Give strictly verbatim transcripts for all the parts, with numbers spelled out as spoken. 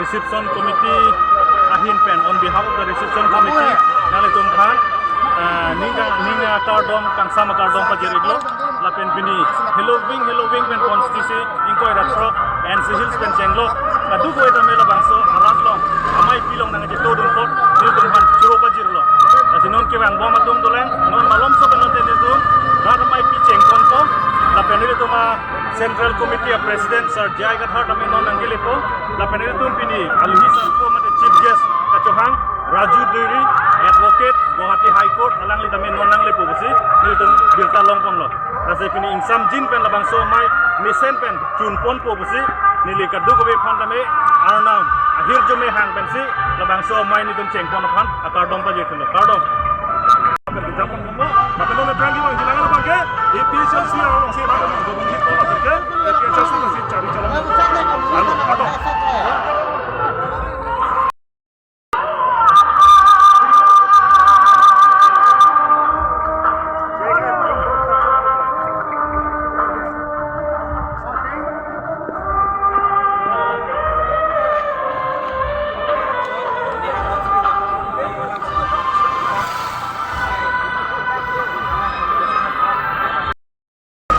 Reception committee ahin pen, on behalf of the reception committee, nanglitum aphan, ah, ning ka, ning akardom, kangsam akardom pajir-iklo. Lapen pini heloving, heloving pen constituency ingkoi ra throk N C Hills pen chenglo. Kadokave tame labangso arat along amei pilong nangchetongdun apot nelitum aphan choro pajirlo. Lasi non kevangbom atum dolang, non malomso pen non te nelitum rat amei pi chengponpo. Lapen nelitum a Central Committee a President Sir J I Kathar tame non nangkelepo. Lapen nelitum pini alohi sarpo mate chief guest kachohang Raju Duiri, advocate, Guwahati High Court, alangli tame non nanglepo pusi nelitum birta longponlo. Lasi pini ingsamjin pen labangso amei mesen pen chunponpo pusi neli kadokave aphan tame arnam ahirjume hang pensi labangso amei nelitum chengpon aphan akardom pajirthulo. Kardom. Akan kita pun, tapi non terang kita, kita nggak pakai A P H L C yang orang sih, tapi nggak boleh kita pakai A P H L C masih cari calon. Anu, atau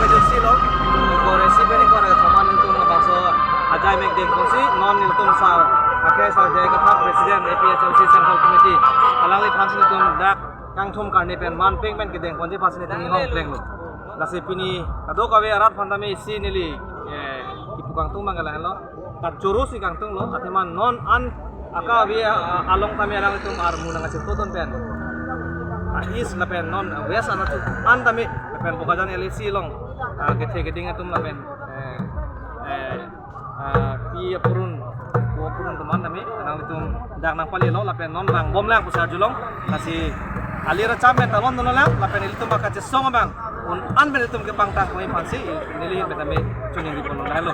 Agency lo, ingkoi ra isi pen ingkoi ra kethom an nelitum labangso ajai mek dengponsi, non nelitum Sir, ake Sir J I Kathar, President A P H L C Central Committee, alangliphan si nelitum dak kangthum karni pen man peng pen kedengponji aphansi nelitum inghong plenglo. Lasi pini kadokave arat aphan tame isi neli, eh, kipu kangtung abang ke lahenlo. Kachoro si kangtunglo, athema non an akave, a, along tame alanglitum armu nangchetongdun pen, a, East lapen non, a, West an atum an tame lapen Bokajan L A C along, a, kethe keding atum lapen, eh, eh, a, pi apurun, pu apurun atum an tame alanglitum dak nangpalilo lapen non vangbomlang pusi arjulong. Lasi ali racham pen talon dolang lapen ilitum akachesong abang un-an pen ilitum kepangtang koi aphansi neli pen tame choningri ponlonglelo.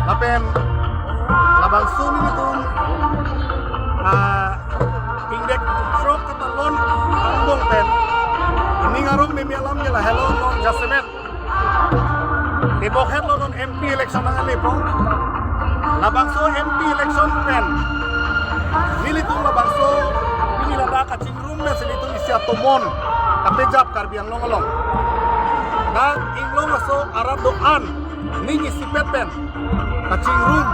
Lapen labangso nelitum, ah, ingdeng throk katalon angbong pen ning arong meme alam ke lahelo, non jasemet tebokhet lo, non M P election nanglepo. Labangso M P election pen nelitum labangso pini ladak kachingrum pen si nelitum isi atomon kapejap Karbi Anglong along. Dak inglong aso arat do-an ning isipet pen kachingrum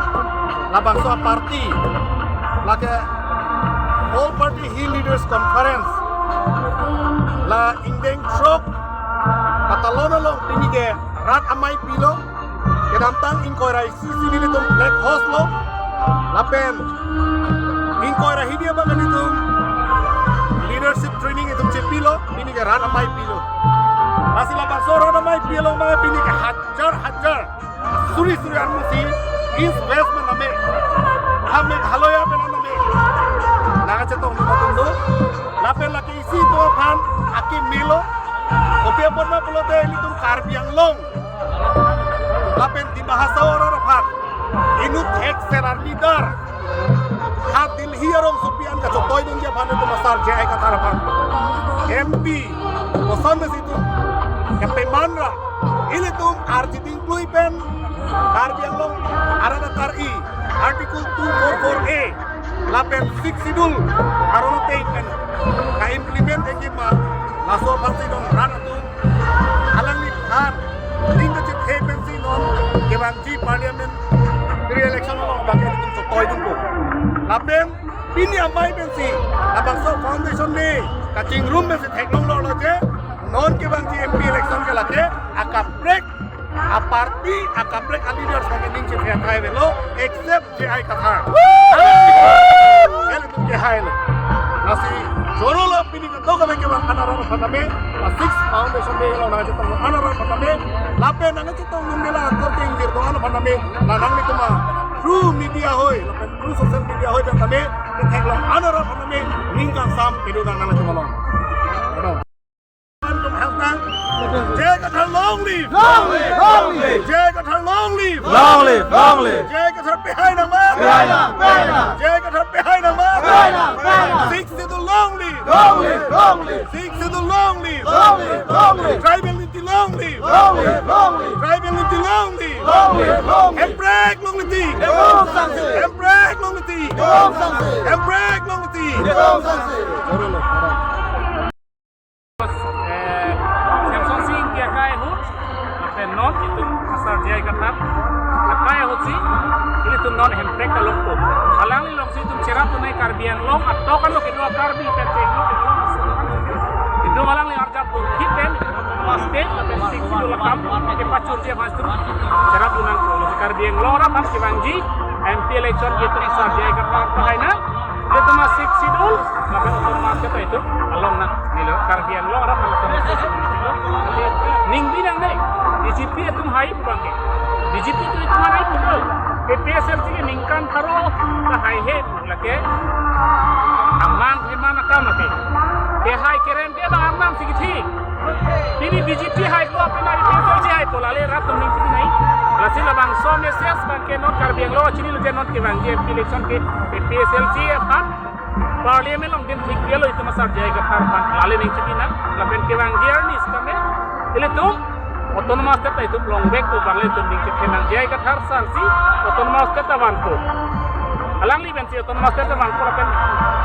labangso aparty lake All Party Hill Leaders Conference la ingdeng throk katalon along pini ke rat amei pilo. Kedamtang ingkoi ra isi si nelitum flag hoist lo. Lapen ingkoi ra hini abang nelitum leadership training itum chepilo. Pini ke rat amei pilo. Lasi labangso rat amei pilo ma pini ke hajar hajar suri suri armu si East West pen tame, ha Meghalaya pen tame nangchetongdun atum do. Lapen lake isi atum aphan akemelo. Kopi apot ma pulote ilitum Karbi Anglong lapen Dima Hasao arat aphan inut thekser arnidar ha Delhi arongsopi an kachotoidunji aphan itum a Sir J I Kathar aphan M P koson si itum kapeman ra ilitum arjiding klui pen Karbi Anglong arat atar-i Article two four four A lapen Sixth Schedule aron ateng pen ka-implement-ikji ma, laso aphansi non rat atum alangliphan ning kachethe pensi non kevangji parliamentary election along abang ke itum chotoidunpo. Lapen pini amei pensi labangso foundation day kachingrum pensi theklonglo je non kevangji M P election ke lake akaprek aparty, akaprek aleaders abang ke ning chethe athai avelo, except J I Kathar. Ilitum ke hailo. Lasi choro lo pini kadokave kevang an arat aphan tame, la Sixth Foundation Day along nangchetong an arat aphan tame, lapen nangchetongdun mela angkor ting dir do an aphan tame, la nanglitum a through media hoi, lapen through social media hoi pen tame ketheklong an arat aphan tame ning kangsam pidun nangtum along. J I Kathar lo, Long live! Long live! Long live! J I Kathar long live! Long live! Long live! J I Kathar pehai nangma! Pehai nang! Pehai nang! J I Kathar pehai nangma! Pehai nang! Pehai nang! Sixth Schedule long live! Long live! Long live! Sixth Schedule long live! Long live! Long live! Tribal Niti long live! Long live! Long live! Tribal Niti long live! Long live! Long live! Hemprek long niti! Debom sangse! Hemprek long niti! Debom sangse! Hemprek long niti! Debom sangse! Eh, Samson Sing Ingti akai ahut, lapen non itum asar J I Kathar akai ahutsi, ilitum non Hemprek along po. Alangli alongsi itum cherap dunai Karbi Anglong atok ano kedua Karbi pen chenglo kedua. Itum alangli arjap dukhi pen, pas pen, lapen sixth Schedule akam kepachunji aphan itum cherap dun nangkok. Karbi Anglong arat aphan kevangji, M P election itum asar J I Kathar pehai nang. Itum a-sixth Schedule, lapen autonomous state itum along nang, nilo Karbi Anglong arat aphan autonomous state. Ning binong nai, B J P atum hai pu abangke. B J P atum itum hai pu abang. A P H L C ke ningkan pharo ta haihe pu lake. Amang heman akam ate. Kehai kerem ke bang Arnam si kithi. Pini B J P haipo, pini A P H L C haipo, lale rat atum ning chini nai. Lasi labangso message abangke non Karbi Anglong achini lote non kevangji M P election ke A P H L C aphan Parliament along din thik dia lo itum asar J I Kathar aphan, lale ning chini nang, lapen kevangji arni sitame ilitum autonomous state itum longvek pu abang ilitum ning chethe nang. J I Kathar sar si autonomous state ta vanpo. Alangli pensi autonomous state ta vanpo lapen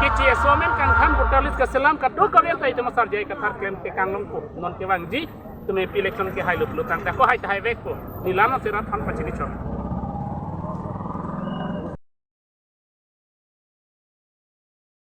keche aso amen kangthan voter list kaselam kadokave ta itum asar J I Kathar klem ke kanglongpo. Non kevangji itum A P election ke hai lut lut tang ta ko hai ta haivekpo. Neli la non si rat aphan pachini chok.